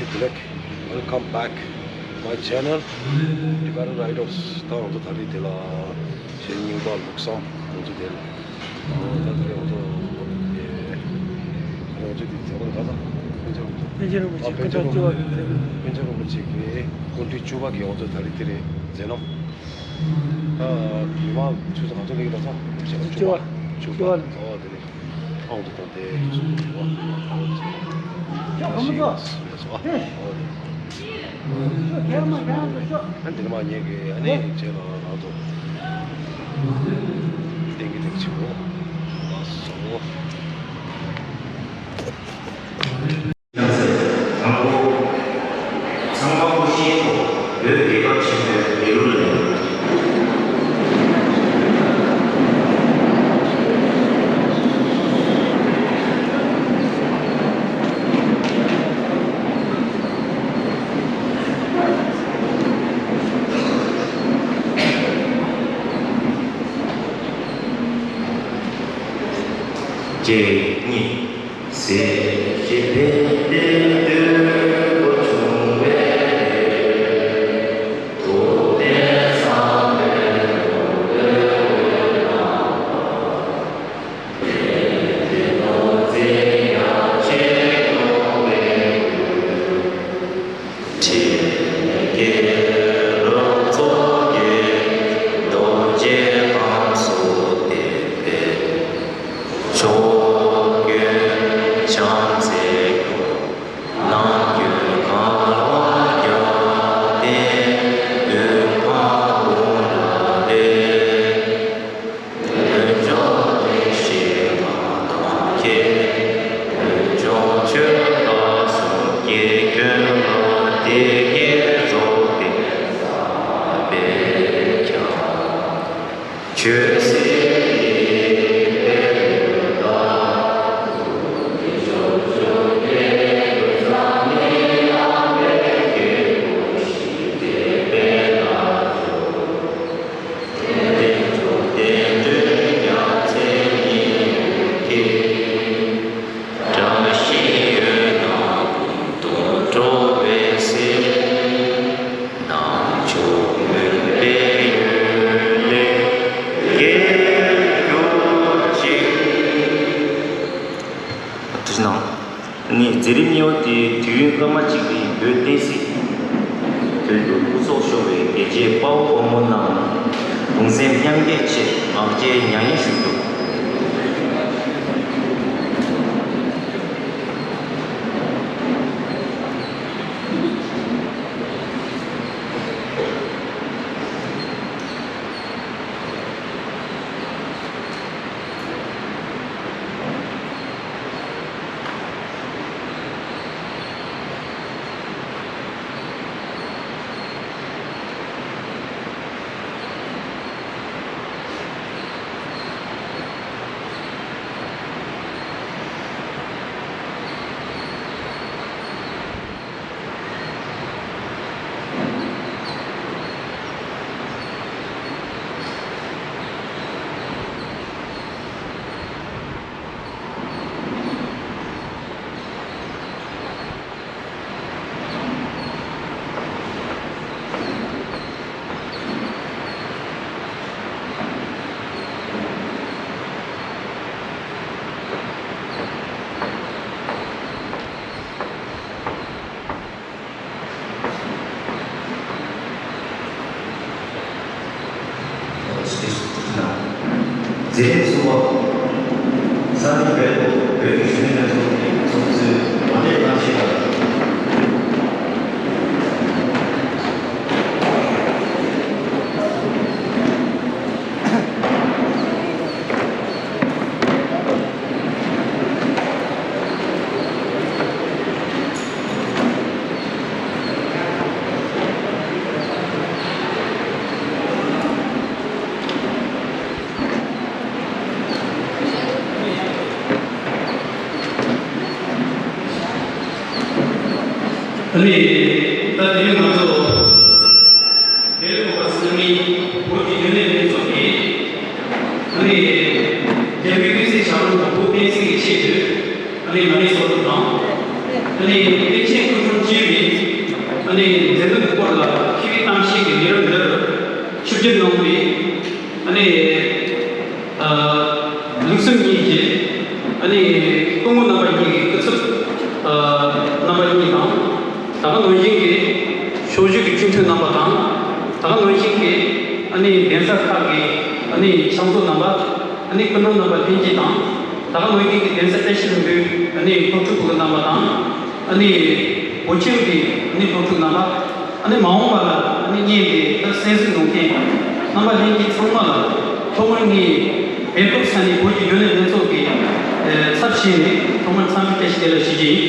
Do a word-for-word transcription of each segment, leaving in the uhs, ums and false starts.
Black, welcome back my channel, Tibetan Riders. ད་ང་ཚོ་ད་རེས་དེ་ལ་གཞས་རྙིང་པ་ལུགས་བཟང་ང་ཚོ་དེ་ལ་ད་ད་རེས་ང་ཚོ་ང་ཚོ་དེ་མཛད་སྒོ་ག་ས་པཎ་ཆེན་རིན་པོ་ཆེ་པཎ་ཆེན་རིན་པོ་ཆེ་ཨ་པཎ་ཆེན་རིན་པོ་ཆེ་པཎ་ཆེན་རིན་པོ་ཆེ་གི་སྐུ་ཕྲེང་བཅུ་པ་གི་ང་ཚོ་ད་རེས་དེ་རེད་མཛད་རྣམ། ད་མི་མང་ཆུ་ཚོད་ག་ཚོད་ལེགས་ལ་ཚང་བཅུ་པ་བཅུ་པ་ཨོ་དེ་རེད། ཨང་དུ་བཏང་སྟེ་ཚུར་འདུག་བ། ཨོ་ཅེ། ཨ་ཤེས་སོ་སོ། ཨོ་དེ། ཨ་འདི་ནི་མ་ཉེས་ཀྱི་ཨ་ནི་བྱས་ལ་ང་ཚོ་ཏན་གི་ཏན་ཆེ་བོ། ལགས་སོ། ཡང་སེ་དང་པོ། ཚང་མ་སྐུ་བཞེངས་ཐོག་བོད་རྒྱལ་ཁབ་ཆེན་པོའི་ལེ་ལོ་ལས། གཅིག་གཉིས། ཁྲིམས་ཀྱི་ལུགས་སྲོལ་གྱི་རྡོ་རྗེ་ཁམས་སུ་བསྟན་པའི་ཕྱོགས་ཀུན་བྱམས་བརྩེའི་སྒོ་ནས་རྣམ་ཀུན་གང་བར་བརྒྱབ་སྟེ་དུས་ཕ་བོང་ལ་བདེ། འོད་འཇོ་བདེ་གཤེགས་ལྷ་དང་མཁྱེན། འོད་འཇོ་ཆོས་དགའ་གསུང་གི་ཀུན་ལ་བདེ་དགེ་རྫོགས་ལྡན་ས་པཎ་ཁྱབ། ཆོས་སྲིད་ཀྱི་དཔལ་ཡོན་དང་། ནི་མཛད་རིམ་གཉིས་པ་དེ་དུས་ཡུན་སྐར་མ་གཅིག་རིང་བོད་བསྟན་སྲིད་དོན་དུ་སྐུ་སྲོག་ཤོར་བའི་རྒྱལ་གཅེས་དཔའ་བོ་དཔའ་མོ་རྣམས་གདུང་སེམས་མཉམ་སྐྱེད་ཆེད་ངག་བཅད་མྱ་ངན་ཞུས་འདུག་མཛད་རིམ་གསུམ་པ། ས་གནས་བོད་དུ་བོད་ཀྱི་གཞོན་ནུ་ལྷན་ཚོགས་ཀྱི་ཚོགས་གཙོས་ངོ་སྤྲོད་གནང་ཆེད་དང་། ཨ་ནི། ད་དེ་རིང་ང་ཚོ་བོད་ལུང་པ་སེར་མོའི་བོད་ཀྱི་རྒྱུན་ལས་ལྷན་ཚོགས་ཀྱིས་ཨ་ནི་རྒྱལ་བའི་སྐུ་ཚེ་ཞབས་ལུང་དང་བོད་བསྟན་སྲིད་ཀྱི་ཆེད་དུ་ཨ་ནི་མ་ཎི་གསོལ་འདེབས་དང་། ཨ་ནི་པཎ་ཆེན་སྐུ་འཁྲུངས་བཅུའི་ཨ་ནི་མཛད་འཕྲིན་གྱི་སྐོར་ལ་མཁས་པའི་གཏམ་བཤད་ཀྱི་ལས་རིམ་འདིར་ཆིབས་བསྒྱུར་གནང་བའི་ཨ་ནི་ལུགས་སྲོལ་གཉིས་ཀྱི་ཨ་ནི་སྐུ་ངོ་རྣམ་པ་གཉིས་ཀྱི་སྐུ་ཚབ་རྣམ་པ་གཉིས་དང་། ད་ག་ནང་བཞིན་གྱི་ཞབས་ཞུ་གི་སྤྱི་འཐུས་རྣམ་པ་དང་། ད་ག་ནང་བཞིན་གྱི་ཨ་ནི་གདན་ས་ཁག་གི་ཨ་ནི་ཕྱག་མཛོད་རྣམ་པ། ཨ་ནི་སྐུ་མགྲོན་རྣམ་པ་ལྷན་རྒྱས་དང་། ད་ག་ནང་བཞིན་གྱི་གདན་ས་བཀྲ་ཤིས་ལྷུན་པོའི་ཨ་ནི་སློབ་ཕྲུག་སྐུ་རྣམ་པ་དང་། ཨ་ནི་བོད་ཁྱིམ་གྱི་ཨ་ནི་སློབ་ཕྲུག་རྣམ་པ། ཨ་ནི་མ་འོངས་པ་ལ་ཨ་ནི་བརྙན་དེ་ད་གསན་གཟིགས་གནང་མཁན་རྣམ་པ་ལྷན་རྒྱས་ཚང་མ་ལ་ཐོག་མར་ངས་སྦེལ་ཀོབ་ས་གནས་བོད་ཀྱི་རྒྱུན་ལས་ལྷན་ཚོགས་ཀྱི་ཚབ་བྱས་ནས་ཐོག་མར་འཚམས་འདྲི་བཀྲ་ཤིས་བདེ་ལེགས་ཞུ་རྒྱུ་ཡིན།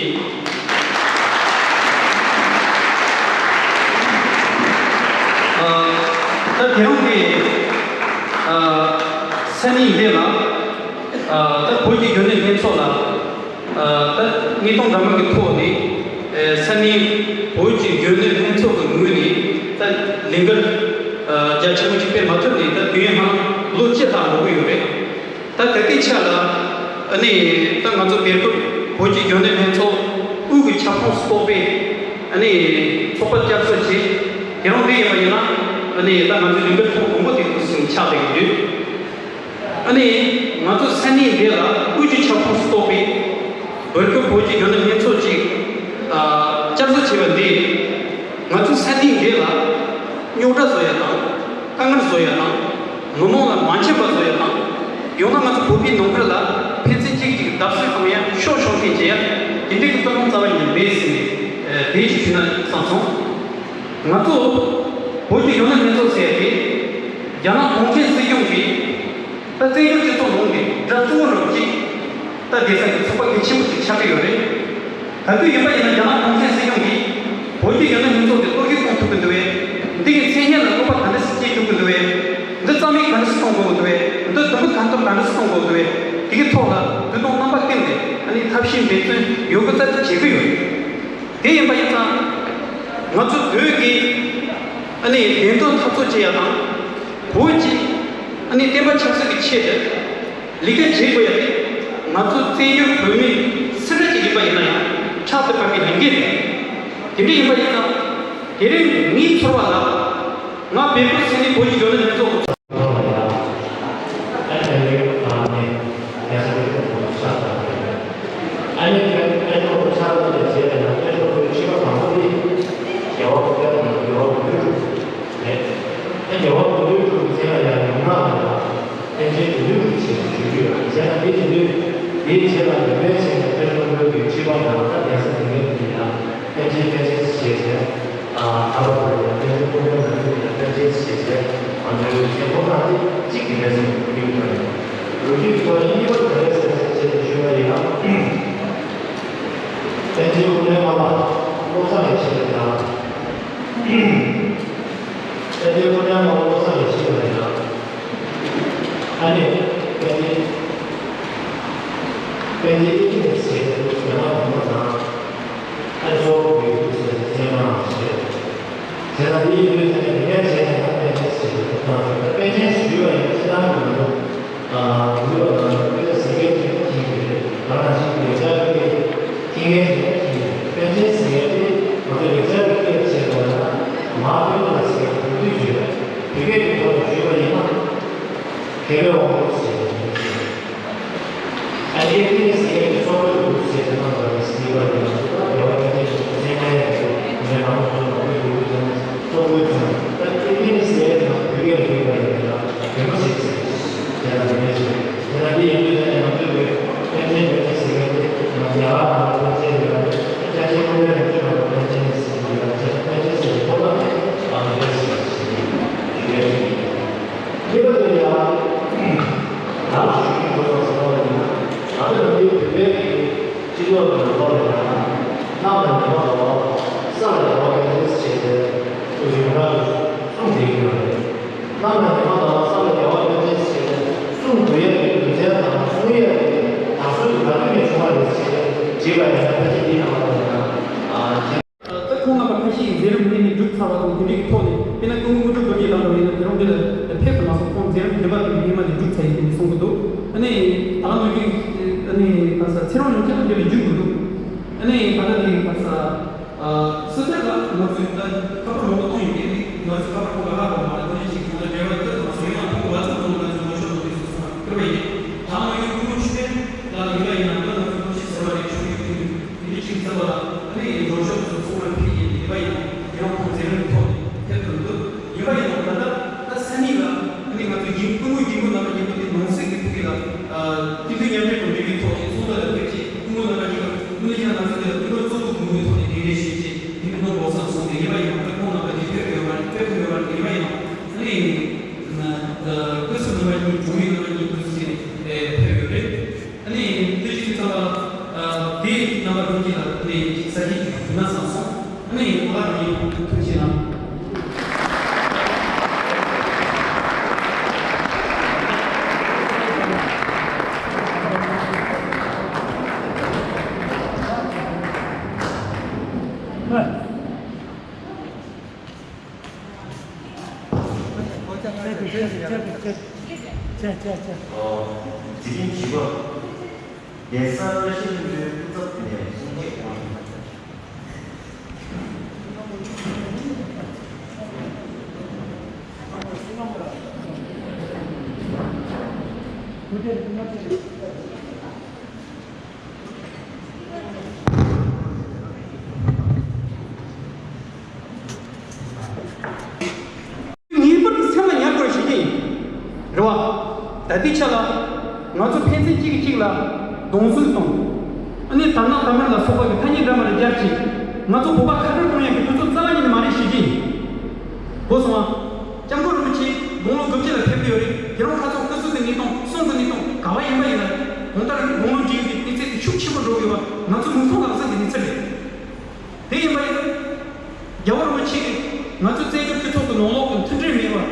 ད་དེ་རིང་གི་ས་གནས་འདི་ལ་ད་བོད་ཀྱི་རྒྱུན་ལས་ལྷན་ཚོགས་ལ་ད་དངོས་དོན་འདྲ་མིན་གྱི་ཐོག་ནས་ས་གནས་བོད་ཀྱི་རྒྱུན་ལས་ལྷན་ཚོགས་ཀྱི་ངོས་ནས་ད་ལས་འགུལ་རྒྱ་ཆེན་པོ་ཞིག་སྤེལ་མ་ཐུབ་ནས་ད་དུས་ཡུན་ཧ་ལམ་ལོ་བཅུ་ལྷག་འགྲོ་གི་ཡོད་རེད། ད་དེ་གའི་ཆ་ལ་ཨ་ནི་ད་ང་ཚོ་སྦེལ་ཀོབ་བོད་ཀྱི་རྒྱུན་ལས་ལྷན་ཚོགས་དབུས་ཀྱི་ཁྱབ་ཁོངས་སུ་གཏོགས་པའི་ཨ་ནི་ཚོགས་པ་བསྐྱར་གསོ་བྱས། དེ་རིང་འདི་ཡིན་པ་ཡིན་ན་ཨ་ནི་ད་ང་ཚོའི་ལས་འགུལ་ཐེངས་དང་པོ་དེ་འདུག་སེ་ཆགས་བསྡད་ཀྱི་ཡོད། ཨ་ནི་ང་ཚོ་ས་གནས་འདི་ལ་དབུས་ཀྱི་ཁྱབ་ཁོངས་སུ་གཏོགས་པའི་སྦེལ་ཀོབ་བོད་ཀྱི་རྒྱུན་ལས་ལྷན་ཚོགས་ཅིག་ཨ་བསྐྱར་གསོ་བྱས་པ་འདི་ང་ཚོ་ས་གནས་འདི་ལ་རྙོག་དྲ་བཟོ་ཡ་དང་། དཀའ་ངལ་བཟོ་ཡ་དང་། མི་མང་ལ་མ་མཁྱེན་པ་བཟོ་ཡ་དང་། ཡང་ན་ང་ཚོ་བོད་པའི་ནང་ཁུལ་ལ་ཕན་ཚུན་གཅིག་གིས་བརྡབ་གསིག་གཏོང་ཡ། ཤོར་ཤོར་མཁན་བྱེད་ཡ། དེ་འདྲའི་གི་སྤྲོ་སྣང་རྩ་བ་ནས་མེད་ཟེར་ནས་དེ་ཅིག་ཞུས་ན་བསམ་སོང་། ང་ཚོ་བོད་ཀྱི་རྒྱུན་ལས་ལྷན་ཚོགས་ཟེར་ཡ་དེ་རྒྱ་ནག་གུང་ཁྲན་སྲིད་གཞུང་གིས་ད་བཙན་བྱོལ་སྤྱི་ཚོགས་ནང་གི་དགྲ་གཙོ་བོ་རུ་གཅིག་ད་བསྡད་ས་གི་ཚོགས་པ་གལ་ཆེན་པོ་ཅིག་ཆགས་ཀྱི་ཡོད་རེད། ག་དུས་ཡིན་པ་ཡིན་ན་རྒྱ་ནག་གུང་ཁྲན་སྲིད་གཞུང་གིས་བོད་ཀྱི་རྒྱུན་ལས་ལྷན་ཚོགས་དེ་གཏོར་བཤིག་གཏོང་ཐུབ་ཀྱི་འདུག་བས། འདི་གི་མཚན་སྙན་ལ་གནོད་པ་ག་འདྲ་སེ་སྐྱེལ་ཐུབ་ཀྱི་འདུག་བས། འདི་རྩ་མེད་ག་འདྲ་སེ་གཏོང་དགོས་ཀྱི་འདུག་བས། འདི་དུམ་བུ་ག་ཐུབ་ག་འདྲ་སེ་གཏོང་དགོས་ཀྱི་འདུག་བས། དེ་གི་ཐོག་ལ་དུས་དང་རྣམ་པ་བསྟུན་ཏེ་ཨ་ནི་ཐབས་ཤེས་འབད་བརྩོན་ཡོད་རྒུ་ཙམ་ཅིག་བྱེད་ཀྱི་ཡོད། དེ་ཡིན་པ་ཡིན་ཙང་ང་ཚོ་བོད་ཀྱི་ཨ་ནི་བདེན་དོན་འཐབ་རྩོད་བྱེད་ཡ་དང་། བོད་ཀྱི་ཨ་ནི་བསྟན་པ་ཆབ་སྲིད་ཀྱི་ཆེད་དུ་ལས་ཀ་བྱེད་དགོས་ཡ་དེ་ང་ཚོ་བཙན་བྱོལ་བོད་མི་སུ་འདྲ་ཅིག་ཡིན་པ་ཡིན་ན་ཡང་ཕྲག་ཏུ་བབས་པའི་ལས་འགན་རེད། དེ་འདྲ་ཡིན་པ་ཡིན་ཙང་དེ་རིང་ངའི་ཚོར་བ་ལ་ང་བལ་པོ་ཚེ་ནི་བོད་ཀྱི་རྒྱུན་ལས་ལྷན་ཚོགས་ཀྱི་ཚོགས། ཨ་ནི་ཕན་ཕན་ཐོགས་ཆགས་པ་རེད། ཨ་ནི་ཕན་ཕན་ཐོགས་ཆགས་པ་དེ་བྱས་པ་ན་ཕན་ཐོགས་པའི་ཕྱི་པ་དང་པོ་དེ་རྒྱལ་བ་ཀུན་དགའ་དང་རྒྱལ་བ་དངོས་གྲུབ་རེད། ཨ་རྒྱལ་བ་དངོས་གྲུབ་ཟེར་བ་ཡང་ཡུམ་ནག་ལ་ཡང་ཕན་ཆད་དུ་དངོས་གྲུབ་ཆེད་དུ་ཞུ་རྒྱུ་ཡོད། བྱས་ན་དེ་བྱེད་དུས་དེའི་ཆེད་ལ་འདོན་པའི་ཆེད་ནས་ཕན་ཐོགས་པའི་ཕྱི་པ་དང་ད་རྒྱལ་ས་དེ་ངེས་དུ་ཡིན་ཡང་། ཕན་ཆད་ཕན་ཆད་ཞེས་བྱས། ཨ་ཁ་བ་བོད་ལ་ཕན་ཆད་ཀུན་ཕན་ནང་ཁུལ་ལ་ཕན་ཆད་ཞེས་བྱས། ང་ཚོའི་ཚེ་ཐོག་ཐག་དེ་གཅིག་གི་མེད་ཟེར་ནས་ཡིན་པ་རེད། ལོ་རྒྱུས་ཐོག་གཉིས་པ་ག་རེ་ཟེར་ཟེར་བྱས་ནས་ཞུས་པ་ཡིན་ན། ཕན་ཆད་ཀུན་ཕན་མ་ལ་བློ་བཟང་ལས་བྱེད་པ་དང་། ཕན་ཆད་ཀུན་ཕན་མ་ལ་བློ་བཟང་ལས་བྱེད་པ་ཡིན་ན། ཨ་ནི། ཕན་ཆད། ཕན་ཆད་ཨི་ཀི་ནས་ཟེར་ཏེ་ཡང་ན་བུ་མོ་དང་། ཨ་ནི་གཙོ་བོ་བུ་ཡུག་ཟེར་ཏེ་ཚད་མ་རང་ཞེས། དེ་ལ་འདི་ཡིན་དུས་ཚད་མ་དེ་ངས་བྱས་ནས་ད་ཕན་ཆད་ཟེར་ཏེ་བཏང་ཟེར། ད་ཕན་ཆད་ཞུས་པ་ཡིན་ན་སྤྱི་བཏང་གི་མི་འདུག་ཨ་འདུག་ཨ་ད་ཕན་ཆད་ཟེར་མཁན་དེ་ཁྱི་རེད། ད་ང་ཅིག་ལེགས་སྦྱར་གྱི་ཁྱི་ངན་ཞིག་ཁྱི་རེད། ཕན་ཆད་ཟེར་མཁན་དེ་ང་ཚོ་ལེགས་སྦྱར་གྱི་སྐད་བྱས་པ་ན་མ་ཕན་ཐོགས་ལ་ཟེར་མཁན་དེ་དུས་བརྗོད་པ་དེ་སྐད་ཀྱི་ཐོག་ནས་བརྗོད་པ་ཡིན་ན། མཁས་པའི་དབང་པོ་ཞེས་པའི་མིང་ཞིག་ཨ་ནི་ཨེ་ཐི་ནི་སི་ཨེ་ནི་གཙོ་བོའི་ལུགས་ཞེས་པའི་ནང་ལ་སྲིད་པ་ཡིན་ན་རྒྱལ་བ་ཀུན་མཁྱེན་ཞེས་པའི་སེམས་ཅན་ཡང་ཡོད། ངས་ནང་དུ་ནང་པའི་ལུགས་ཀྱི་ཚན་གཙོ་བོའི་ཚན་ད་ཨེ་ཐི་ནི་སི་ཨེ་ནི་ནང་བོད་སྐད་ལ་བསྒྱུར་བ་ཡིན་ན་བོད་མོ་ཞེས་ཟེར་ཞེས་ལ་མི་ངན་ཞེས་དེ་ལ་འདི་ཡིན་དུས་ད་ནི་ང་ཚོའི་བོད་ཕན་ཆད་ཡོད་ཅེས་ཟེར་མཁན་དེ་ང་རྒྱ་གར་ནང་ལ་ཕན་ཆད་ཡོད་ལ་ཕན་ཆད་ཁོ་རའི་ནང་ཚུད་ནང་ལ་ཕན་ཆད་ནས་ཟེར་གྱི་ཡོད་ལ་ཕན་ཆད་ཟེར་གྱི་ཐོག་ལ་ཨ་མི་འདྲ་ཞེས་ཞུ་ཡ་ཞིག་ཡིན། གཉིས་པ་དེ་ཡང་། ད་ཞུ་རྒྱུ་འགྲོ་སོང་ཟེར་བ་ཡིན་ན། ང་ཚོ་ནམ་རྒྱུན་བོད་པའི་གི་སྤྱི་ཚོགས་ཀྱི་ནང་ལོགས་ལ་ཡང་། གནམ་ལ་ཉི་མ་ལྡང་བ། ས་ལ་ཡང་བ་ཕན་ཆད་ཟེར་བྱས་ཏེ། ཡོངས་གྲགས་ཀྱི་གསུང་བསྡད་ཀྱི་ཡོད་རེད། གནམ་ལ་ཉི་མ་ལྡང་བ་ས་ལ་ཡང་བ་ཕན་ཆད་ཟེར་བྱས་ཏེ་གསུང་དགོས་ཡ་གི་རྒྱུ་མཚན་དང་གསུང་ཡ་གི་དར་སྲོལ་དེ་ག་དུས་ནས་བྱུང་བ་རེད་ཟེར་བྱས་ཏེ་དྲིས་པ་ཡིན་ན་ཕལ་ཆེར་འདི་ནང་ལ་ཡང་། ད་ཁོང་རྣམ་པ་ཁ་ཤས་ཀྱིས་མཛད་རིམ་འདི་ནི་གྲུབ་ཚར་བ་དང་དེ་འདྲའི་ཐོག་ནས་དཔེར་ན་སྐུ་ངོ་དངོས་གྲུབ་རྡོ་རྗེ་ལགས་འདྲ་བ་ཡིན་ན་དེ་རིང་འདི་ལ་ཕེབས་སུ་མ་སོང་། ཁོང་མཛད་རིམ་བདུན་པ་དེ་ནི་ཧེ་མ་ནས་གྲུབ་ཚར་ཡིན་དེ་ནས་གསུང་གི་འདུག་ཨ་ནི་ད་ག་ནང་བཞིན་ཨ་ནི་ག་ས་ཚེ་རིང་ཡོངས་ཁྱབ་ལ་འདི་ལ་བརྒྱུད་དགོས་འདུག་ཨ་ནི་ད་ལྟ་འདི་ ལ་ང་ཚོས་ད་ཁ་པར་མང་པོ་གཏོང་ཡོད་མཁན་རེད། ང་ཚོས་ཁ་པར་ཁོ་ག་ཧ་གོ་མ་རེད། དེ་འདྲ་ཞིག་ཐོག་ལ་འབྲེལ་བ་ཡོད་ཙང་སོ་ཡང་ཐོག་བ་ཚོ་ཐོག་ང་ཚོས་ངོ་ཤེས་ཐོག་དེ་སོ་སོ་ལ་སྐུར་བ་ཡིན། ད་ང་ཡོད་ཀུན་ཆུ་ཕན་ལ་ཡིན་པ་ཡིན་ན་ད་ང་ཚོས་ངོ་ཤེས་ཟེར་བ་རེད། ཆུ་ཡོད་དུས་དེ་འདྲ་ཞིག་ཚབ་པ་ལ་ཨ་ནི་ཡིན་འགྲོ་ཕྱོགས་སུ་ཚོགས་པ་ཕེབས་ཡིན། ཡིན་པ་ཡིན་ན་དེ་རང་ཁོང་མཛད་རིམ་ཐོག་ནས་ཕེབས་ཐུབ་འདུག་ཡིན་པ་ཡིན་ན་ད་ལྟ་ད་ས་གནས་ལ་ཨ་ནི་ང་ཚོ་ཡིན་སྐུ་ངོ་ཡིན་པོ་ནང་ལ་ཡིན་པོ་དེ་ནང་སྲིད་ཀྱི་ཐུགས་ཀྱི་ལ་སྐྱིད་སྡུག་མཉམ་འབྲེལ་དང་འབྲེལ་བའི་ཐོག་ནས་ཚོགས་འདུ་ལ་ཕེབས་ཆེད་སྐུ་ངོ་ནང་ལ་ཡིན་པ་སྐུ་ངོ་ཡིན་ན་ང་ཚོ་དེ་ལ་སྐུ་ངོ་གཙོ་བོ་དགོས་མཁོའི་ཐོག་ནས་གདན་འདྲེན་ཞུས་ཆེད་དེ་མི་གནང་དགོས་བསམ་སོང་སྟེ། ཡིན་པ་ཡིན་ན་ད་ཁོང་ནང་ལ་དེ་ཕེབས་ཡོད་མ་རེད། ཕེབས་ཐུབ་ཡོད་མ་རེད། ཡིན་པ་ཡིན་ན་ཨ་ནི་སྐུ་སྲུང་རྣམ་པ་གཉིས་གྲོང་ཡུལ་རྣམ་པ་གཉིས་སྐུ་སྲུང་བྱས་ནས་ཕེབས་ཡོད་རེད། ཨ་ནི་དུས་ཀྱི་ཚང་མ་ལ་དེའི་རྣམ་པ་རང་གིས་ལ་ཨ་ནི་ས་གཞི་ཞུ་ན་བསམ་སོང་། ཨ་ནི་ཨོ་ལ་རང་ཡིན་ཐུགས་རྗེ་གནང་། ཨོ། དེ་རིང་བཞི་པ། རྒྱལ་ས་བཀྲ་ཤིས་ལྷུན་པོའི་སྐུ་ཚབ་ནས་གསུང་བཤད་གནང་ཡོད། ངེས་པར་དུ་སེམས་ལ་ཉར་དགོས་ཞེས་ཀྱི་ཡིན། རེད་བ། ད་ལྟའི་ཆ་ལ་ང་ཚོ་ཕན་ཚུན་གཅིག་གིས་གཅིག་ལ་གདོང་བསུན་དང་། ཨ་ནི་དར་ནག་དར་དམར་ལ་སོགས་པ་གི་ཐ་སྙད་འདྲ་མི་འདྲ་སྦྱར་ཅིང་། ང་ཚོ་བོད་པ་ཁ་བྲལ་གཏོང་ཡག་གི་དུས་ཚོད་རྩ་བ་ཉིད་ནས་མ་རེད་ཞེས་ཀྱི་ཡིན། གོ་སོང་ང་། སྐྱབས་མགོན་རིན་པོ་ཆེ་དགུང་ལོ་དགུ་བཅུ་ལ་ཕེབས་ཀྱི་ཡོད་རེད། དེ་རིང་ཁ་སང་སྐུ་གཟུགས་ཀྱི་གནས་སྟངས་གསུང་གི་གནས་སྟངས་ག་བ་ཡིན་པ་ཡིན་ན། གང་ལྟར་དགུང་ལོ་བགྲེས་ཡོད་པའི་གནས་ཚད་དེ་ཤུགས་ཆེན་པོ་འགྲོ་གི་ཡོད་པ་ང་ཚོ་མིག་མཐོང་ལག་ཟིན་གྱི་གནས་ཚུལ་རེད། དེ་ཡིན་པ་ཡིན་ན། རྒྱལ་བ་རིན་པོ་ཆེ་གིས་ང་ཚོ་བཙན་བྱོལ་སྤྱི་ཚོགས་ཀྱི་ནང་ལོགས་ཀྱི་མཐུན་སྒྲིལ་མེད་པ།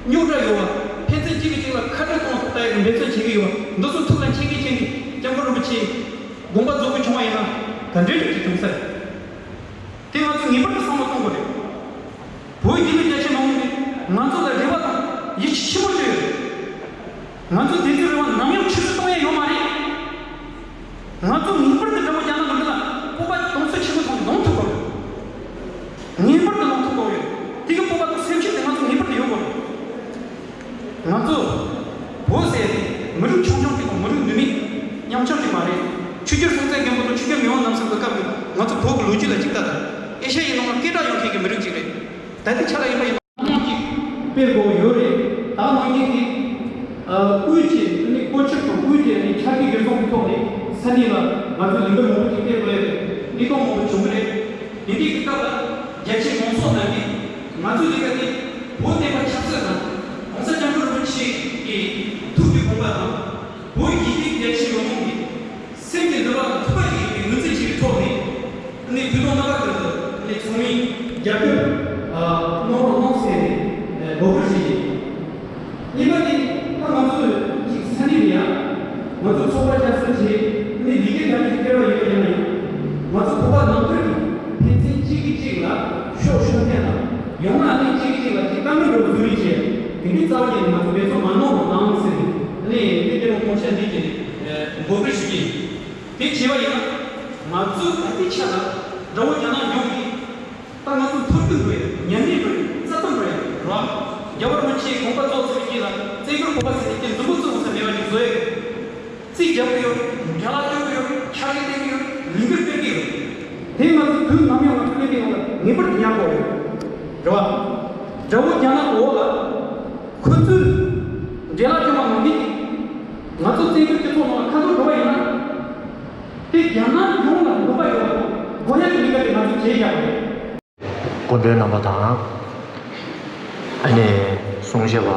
རྙོག་དྲ་ཡོད་པ། ཕན་ཚུན་གཅིག་གིས་གཅིག་ལ་ཁ་བྲལ་གཏོང་ཐབས་ལྟ་ཡག་གི་འབད་བརྩོན་བྱེད་ཀྱི་ཡོད་པ། འདི་ཚོ་ཐུགས་ལ་མཁྱེན་གྱིན་མཁྱེན་གྱིན་སྐྱབས་མགོན་རིན་པོ་ཆེའི་དགོངས་པ་རྫོགས་པ་བྱུང་བ་ཡིན་ན་ག་འདྲའི་རིགས་ཀྱི་བྱུང་ས་རེད། དེ་ང་ཚོས་ངེས་པར་དུ་བསམ་བློ་གཏོང་དགོས་རེད། བོད་རྒྱ་མི་རྒྱ་ཆེ་མང་པོ་གིས་ང་ཚོ་ལ་རེ་བ་དང་ཡིད་ཆེས་ཆེན་པོ་བྱས་ཡོད་རེད། ང་ཚོས་དེ་ཚོའི་རེ་བ་ནམ་ཡང་ཆུད་ཟོས་གཏོང་ཡ་ཡོད་མ་རེད། ང་ཚོ་ངེས་པར་དུ་དགྲ་བོ་རྒྱ་ནག་གི་མི་ལ་སྤོབས་པ་དང་ཚོད་ཆེན་པོ་ཐོག་ནས་གདོང་ཐུག་དགོས། ངེས་པར་དུ་གདོང་ཐུག་དགོས་ཡོད། དེ་གི་སྤོབས་པ་དང་སེམས་ཤུགས་དེ་ང་ཚོ་ངེས་པར་དུ་ཡོད་དགོས། ང་ཚོ་བོད་ཟེར་ཏེ་མི་རིགས་ཆུང་ཆུང་ཅིག་དང་མི་རིགས་འདུས་མེད་ཉམ་ཆུང་ཅིག་མ་རེད། ཆོས་རྒྱལ་སྲོང་བཙན་སྒམ་པོ་དང་ཆོས་རྒྱལ་མེས་དབོན་རྣམ་གསུམ་གྱི་སྐབས་ཀྱི་ང་ཚོ་བོད་ཀྱི་ལོ་རྒྱུས་ལ་གཅིག་ལྟ་དང་། ཨེ་ཤ་ཡའི་ནང་ལ་སྐད་གྲགས་ཡོད་མཁན་གྱི་མི་རིགས་ཅིག་རེད། ད་ལྟའི་ཆ་ལ་ཡིན་པ་ཡིན་ན། སྤེལ་དགོས་ཡོད་རེད། ད་ནང་བཞིན་གྱི་དབུས་ཀྱི་ནི་བཀོད་ཁྱབ་དང་དབུས་ཀྱི་ནི་ཆ་རྐྱེན་སྒེར་ཚོགས་ཀྱི་ཐོག་ནས་ས་གནས་ལ་ང་ཚོས་ལས་འགུལ་མང་པོ་ཞིག་སྤེལ་དགོས་ཡོད་རེད། གནས་སྟངས་མང་པོ་བྱུང་གི་རེད། དེ་དུས་ཀྱི་སྐབས་ལ་རྒྱ་ཆེའི་མང་ཚོགས་རྣམས་ཀྱིས་ང་ཚོའི་ལས་ཀ་དེ་བོད་བསྟན་པ་ཆབ་སྲིད་དང་༸གོང་ས་༸སྐྱབས་མགོན་རིན་པོ་ཆེ་གི་ཐུགས་ཀྱི་དགོངས་པ་དང་བོད་ཡིན་གཅིག་རྒྱ་ཆེའི་མི་མང་གི་སེམས་ཀྱི་འདུན་པ་དང་ཐུགས་ཁུར་གྱི་ཡོད་པའི་ངོས་འཛིན་བྱེད་པའི་ཐོག་ནས་ནི་དུས་ཐོག་རྣམ་པ་ཀུན་ཏུ་ནི་ཚང་མས་རྒྱབ་སྐྱོར་གནང་རོགས་གནང་ཟེར་ནས་འབོད་སྐུལ་ཞུ་རྒྱུ་ཡིན། གཉིས་པ་ནི་ད་ང་ཚོ་གཅིག་ས་གནས་ནས་ཡང་ང་ཚོ་ཚོགས་པ་བསྐྱར་གསོ་བྱས་ནི་ལས་འགུལ་གང་ཞིག་སྤེལ་བ་ཡིན་པ་ཡིན་ན་ཡང་ང་ཚོ་བོད་པ་ནང་ཁུལ་གྱི་ཕན་ཚུན་གཅིག་གིས་གཅིག་ལ་ཤོག་ཤོག་ཐེན་ལ་ཡང་ན་ནི་གཅིག་གིས་གཅིག་ལ་གཅིག་བཀའ་མོལ་འགྲོ་བཟོ་རིགས་བྱས་དེ་འདྲའི་རྩ་བ་ཉིད་ནས་ང་ཚོ་འབད་བརྩོན་མ་གནང་རོགས་གནང་ཟེར་ནས་ནི་འདི་ལྟ་བུ་དགོངས་འཆར་འདི་བྱས་ནས་འབོད་སྐུལ་ཞུ་རྒྱུ་ཡིན། དེ་བྱས་པ་ཡིན་ན་ང་ཚོ་ད་ལྟའི་ཆ་ལ་དགྲ་བོ་རྒྱ་ནག་ཡོང་གིས། ད་ང་ཚོ་མཐོ་རྟུལ་འགྲོ་ཡ། ཉམས་ལེན་འགྲོ་ཡ། རྩ་གཏོར་འགྲོ་ཡ་རེད་བ། རྒྱལ་བ་རིན་པོ་ཆེའི་དགོངས་པ་རྫོགས་ཚར་བའི་རྗེས་ལ་བཙན་བྱོལ་བོད་པ་ཟེར་ནས་ཀྱང་མཛུབ་མོ་བཙུགས་ས་མེད་པ་ཞིག་བཟོ་ཡ་ཡོད། རྩིས་རྒྱག་གི་ཡོད། འབྲེལ་བ་གཅོད་ཀྱི་ཡོད། ཕྱག་ལས་སྟེར་གྱི་ཡོད། ལས་འགུལ་སྤེལ་གྱི་ཡོད། དེ་ང་ཚོ་དུས་ནམ་ཡང་ང་ཚོ་ལས་ཀའི་འོག་ལ་ངེས་པར་དུ་ཉར་དགོས་རེད། རེད་བ། དགྲ་བོ་རྒྱ་ནག་འོག་ལ་ཁོ་ཚོས་འབྲེལ་བ་བཅོས་མ་གནང་མཁན་གྱིས་ང་ཚོ་བཙན་བྱོལ་སྤྱི་ཚོགས་ནང་ལ་ཁ་ཐོར་འགྲོ་བ་ཡིན་ན། དེ་རྒྱ་ནག་ཡོངས་ལ་གནོད་པ་ཡོད་པ་དང་དགོས་ཡ་གི་ལས་ཀ་དེ་ང་ཚོས་བྱེད་ཡག་རེད། སྐུ་མགྲོན་རྣམ་པ་དང་། ཨ་ནེ་གསུང་བཤད་པ་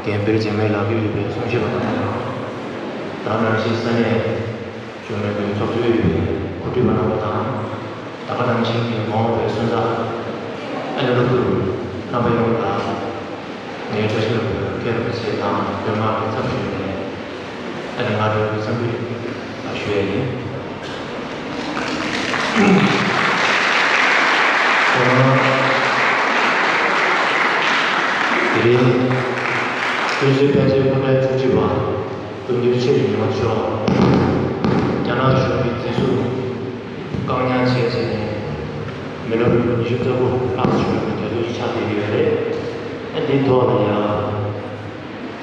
རྒན་བེར་འཛེགས་མའི་ལག་ཁྱེར་ཡོད་པའི་གསུང་བཤད་པ་རྣམ་པ་དང་། ད་ག་ནང་བཞིན་ས་གནས་བཅོས་མིན་པའི་ཚོགས་གཙོས་ཡོད་པའི་གོ་སྒྲིག་པ་རྣམ་པ་དང་། ད་ག་ནང་བཞིན་གྱི་མ་འོངས་པའི་སོན་རྩ་ཨ་ནེ་སློབ་ཕྲུག་རྣམ་པ་ཡོངས་ལ། ངའི་བཀྲ་ཤིས་ལྷུན་པོའི་སྐྱབས་རིན་པོ་ཆེ་དང་སྒྲོལ་མ་གི་ཚབ་ཞུས་ནས་ཨ་ནི་ང་རང་གི་འཚམས་འདྲི་ཞུ་ཡ་ཡིན། དེ་རིང་ཀུན་གཟིགས་ཕན་ཚུན་སྐུ་ཕྲེང་བཅུ་གཅིག་པ་སྐུ་མདུན་ཆེད་ཉི་མ་མཆོག་རྒྱ་ནག་གཞུང་གི་འཛིན་བཟུང་བཀག་ཉར་བྱས་བྱས་ནས་མི་ ཉི་ཤུ་རྩ་དགུ་ལྷག་བྱུང་བའི་དུས་ཚོད་ཆགས་བསྡད་ཡོད་རེད། ཨ་འདིའི་ཐོག་ལ་ཡང་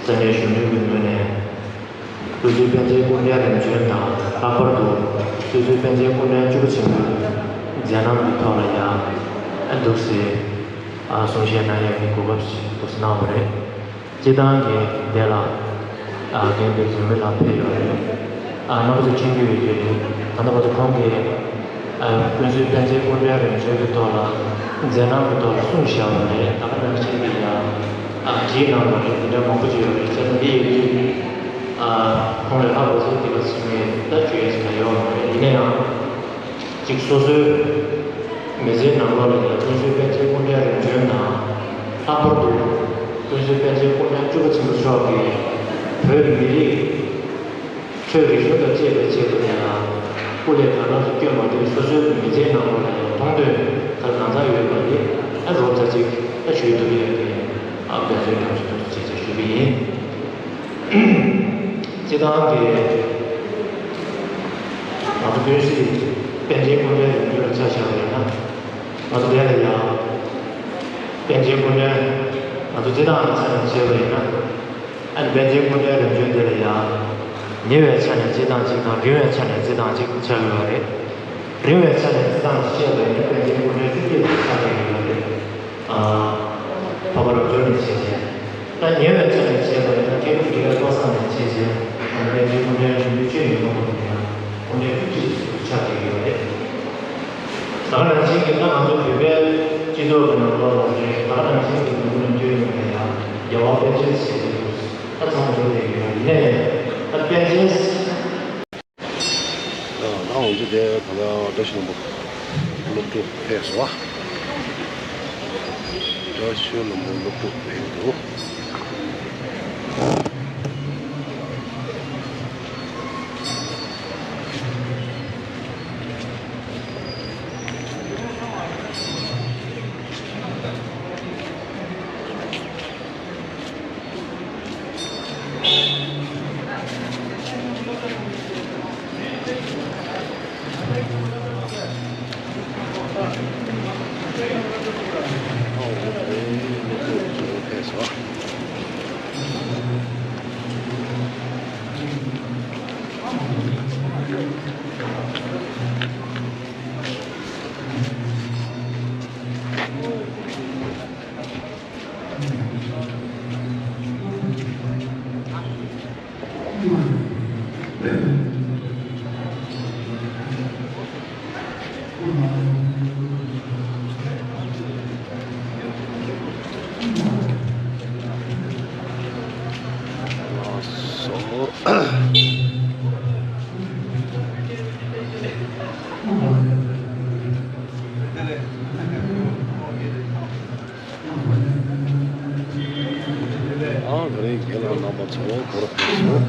ས་གནས་གཞོན་ནུའི་གི་ངོས་ནས་ཀུན་གཟིགས་པཎ་ཆེན་སྐུ་ཕྲེང་རིམ་བྱོན་དང་ལྷག་པར་དུ་ཀུན་གཟིགས་པཎ་ཆེན་སྐུ་ཕྲེང་བཅུ་པ་ཆེན་པོའི་མཛད་རྣམ་གྱི་ཐོག་ལ་ཡང་ཨ་འདུག་སེ་ཨ་གསུང་བཤད་གནང་ཡག་གི་གོ་སྐབས་ཤིག་འདུག་སེ་གནང་བ་རེད། སྤྱི་བཏང་གི་འདི་ལ་ཨ་རྒན་པའི་འཛུལ་མི་ལ་ཕེབས་ཡོད་རེད། ཨ་རྣམ་པ་ཚོ་མཁྱེན་གྱི་ཡོད་ཀྱི་རེད། ད་ལྟ་བར་དུ་ཁོང་གིས་ཨ་ཀུན་གཟིགས་པཎ་ཆེན་སྐུ་ཕྲེང་རིམ་བྱོན་གྱི་ཐོག་ལ་མཛད་རྣམ་གྱི་ཐོག་ལ་གསུངས་བཞག་པ་རེད། ད་ག་ནང་བཞིན་གྱི་ཡང་ཨ་བྲིས་གནང་བ་རེད། འདི་འདྲ་མང་པོ་ཅིག་ཡོད་རེད། བྱས་ཙང་འདི་ཡི་གེ་ཨ་ཁོང་ལས་ལྷག་པ་ཚོ་འདི་ག་ཚིག་མེད་ད་བརྗོད་ཡས་ཟེར་ཡོད་མ་རེད། ཡིན་ན་ཡང་། གཅིག་སོ་སོའི་མི་ཚེའི་ནང་ལོགས་ལ་ཡང་ཀུན་གཟིགས་པཎ་ཆེན་སྐུ་ཕྲེང་རིམ་བྱོན་དང་། ལྷག་པར་དུ་ཀུན་གཟིགས་པཎ་ཆེན་སྐུ་ཕྲེང་བཅུ་པ་ཆེན་པོ་མཆོག་གིས་བོད་མི་རིགས་ཆོས་རིག་གཞུང་དང་བཅས་པའི་ཆེད་དུ་ཡང་སྐུ་ལས་གང་འཚམས་སུ་བསྐྱོན་པ་དེ་སོ་སོའི་མི་ཚེའི་ནང་ལོགས་ལ་ཡང་མཐོང་ཐོས་གང་འཚམས་ཡོད་པ་དེ་ཨ་རོབ་ཙམ་ཅིག་ཨ་ཞུས་ཐུབ་ཡོད་པའི་ཨ་འབད་བརྩོན་གནང་ཞུ་ཐུབ་ཅེས་ཞུ་གི་ཡིན། སྤྱི་བཏང་གི་ང་ཚོ་ཀུན་གཟིགས་པཎ་ཆེན་སྐུ་ཕྲེང་རིམ་བྱོན་ལ་ཆ་བཞག་པ་ཡིན་ན། ང་ཚོ་དེ་ལ་ཡང་པཎ་ཆེན་སྐུ་ཕྲེང་ང་ཚོ་སྤྱི་བཏང་གི་ཆ་ནས་བྱས་པ་ཡིན་ན། ཨ་ནི་པཎ་ཆེན་སྐུ་ཕྲེང་རིམ་བྱོན་དེ་ལ་ཡང་ཉེ་བའི་ཆ་ནས་སྤྱི་བཏང་གཅིག་དང་རིང་བའི་ཆ་ནས་སྤྱི་བཏང་གཅིག་ཆགས་ཡོད་པ་རེད། རིང་བའི་ཆ་ནས་སྤྱི་བཏང་གཅིག་བཤད་པ་ཡིན་ན་པཎ་ཆེན་སྐུ་ཕྲེང་བཅུ་གཅིག་ལ་ཆགས་བསྡད་ཡོད་པ་རེད། འཕགས་པ་རབ་འབྱོར་ནས་བྱས་བྱས། ད་ཉེ་བའི་ཆ་ནས་བྱས་པ་ཡིན་ན་མཁན་པོ་འཇིགས་བྲལ་ཀློག་བཟང་ནས་བྱས་བྱས། ཨ་ནི་པཎ་ཆེན་སྐུ་ཕྲེང་རིམ་བྱོན་ཆོས་ཉིད་མངོན་པ་ཡིན་ན་སྐུ་ཕྲེང་བཅུ་གཅིག་ཆགས་བསྡད་ཡོད་རེད། ད་ག་ནང་བཞིན་གྱི་ད་ང་ཚོ་བོད་པའི་སྤྱི་ཚོགས་ཀྱི་ནང་ལོགས་ལ་རེད། ད་ག་ནང་བཞིན་གྱི་ནང་ཁུལ་ནང་བསྟན་ཡོད་ན་ཡང་རྒྱལ་བ་པཎ་ཆེན་ཟེར་གྱི་འདུག་ད་ཚང་མ་ཚོ་དེ་ཡོད་ཡིན་ནའི་ད་པཎ་ཆེན། ད་ང་ཚོ་དེ་ད་ལྟ་བཀྲ་ཤིས་ལྷུན་པོ་སློབ་ཕྲུག་ཕེབས་སོང་བ། བཀྲ་ཤིས་ལྷུན་པོ་སློབ་ཕྲུག་ཕེབས་འདུག་ཨང་། དེ་རིང་རྒན་ལགས་རྣམ་པ་ཚོ་སྐོར་ཕེབས་སོང་།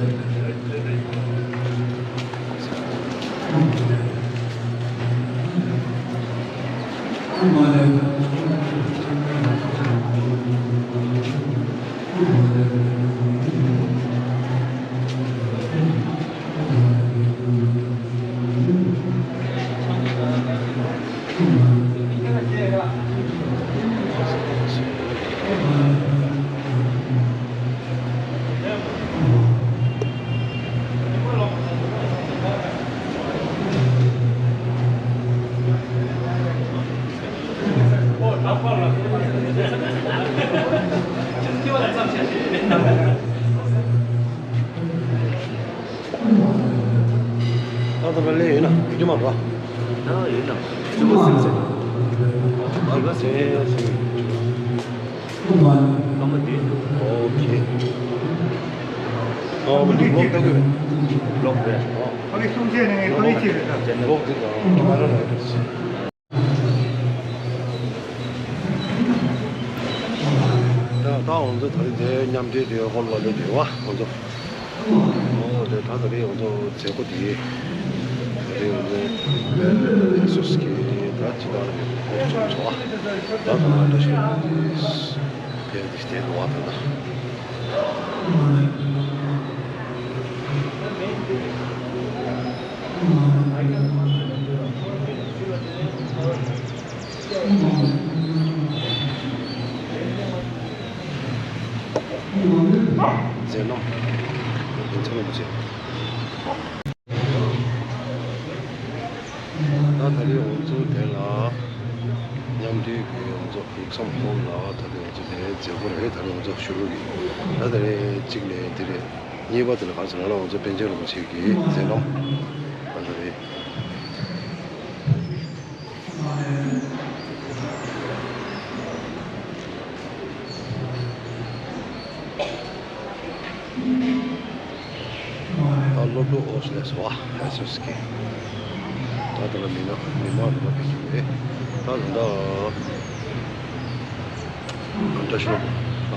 ད་ད་ལ་ལས་ཡོད་ན་བི་ཌིའོ་མ་འགྲོ། ད་ཡོད་ན་བི་ཌིའོ་སེམས་སེམས། ཨ་ཡོད་སེམས་སེམས། སྐར་མ་དེ། ཨོ་ཁེ། ཨོ་མ་དེ་ལོག་ལྟ་དགོས། ལོག་རེད། ཨོ། ཨ་ནི་གསུང་བཤད་ནི་ངས་ཁོ་རེ་བྱེད་རེད་ད། ལོག་དེ་དང་ཁྱི་མ་ར་ལ་རེད། ད་ད་ང་ཚོ་ད་རེས་དེ་མཉམ་འབྲེལ་དེ་ཧོལ་ལ་སླེབས་ཡོད་པ་ང་ཚོ། ཨོ་དེ་ད་ད་རེས་ང་ཚོ་མཛད་སྒོ་དེ་ད་རེས་ང་ཚོ་སུ་སི་ཀི་ད་ཅི་ད་རེས་ཧོལ་ཚོགས་ཚོགས་པ་ད་ད་ང་འདྲ་ཞིག་དེ་དེ་དེ་ནོར་བ་ད་ད། མཛད་རྣམ། རིན་ཆེན་རིན་པོ་ཆེ། ད་ད་རེས་ང་ཚོ་དེ་ལ་མཉམ་འབྲེལ་གྱི་ང་ཚོ་ལུགས་བསམ་ཧོལ་ལ་ད་རེས་ང་ཚོ་དེ་མཛད་སྒོ་རེད། ད་རེས་ང་ཚོ་ཞུ་རྒྱུ་གི། ད་ད་རེས་གཅིག་ནས་དེ་རེད། གཉིས་པ་དེ་ལ་ག་རེ་ཟེར་ན་ང་ཚོ་པཎ་ཆེན་རིན་པོ་ཆེ་གི་མཛད་རྣམ་ད་ད་རེད། ད་སློབ་ཕྲུག་ཨོ་སི་ལེ་སོ་ཨ་ཧ་སོ་སི་ཀི། ད་དེ་ལ་མི་ན་མི་མང་རུ་མ་ཕེབས་ཀྱི་རེད། ད་ད་ད་བཀྲ་ཤིས་ལྷུན་པོ་ལ་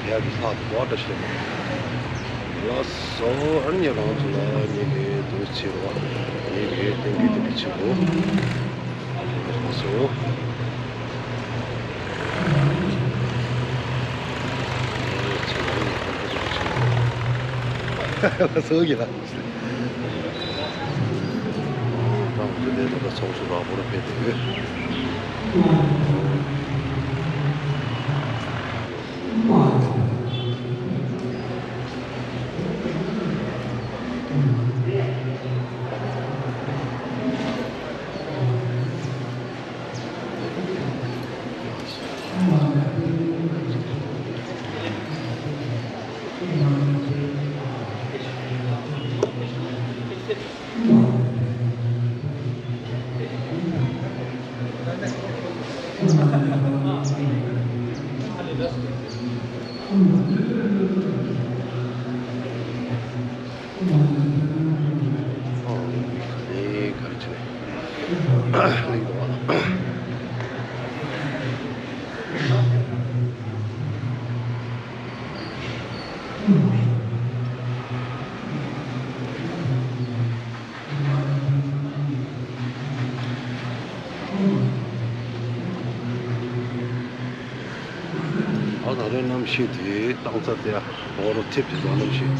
ཡ་གི་ལྷ་དུ་བཀྲ་ཤིས་ལྷུན་པོ་ལ་སོ་ཨ་ནི་རང་ཚོ་ལ་ཉེ་གི་དུ་ཆེ་རོ་ཉེ་གི་ཏན་གི་ཏན་གི་ཆེ་རོ། སོ་སོ་གི་ལ། ཚོགས་སུ་རག་པོར་ཕེབས་ཏེ། ཨ་ད་རེས་གནམ་གཤིས་དེ་སྟངས་རྩ་དེ་འོ་རོ་ཐིབས་དེ་ཚོ་གནམ་གཤིས།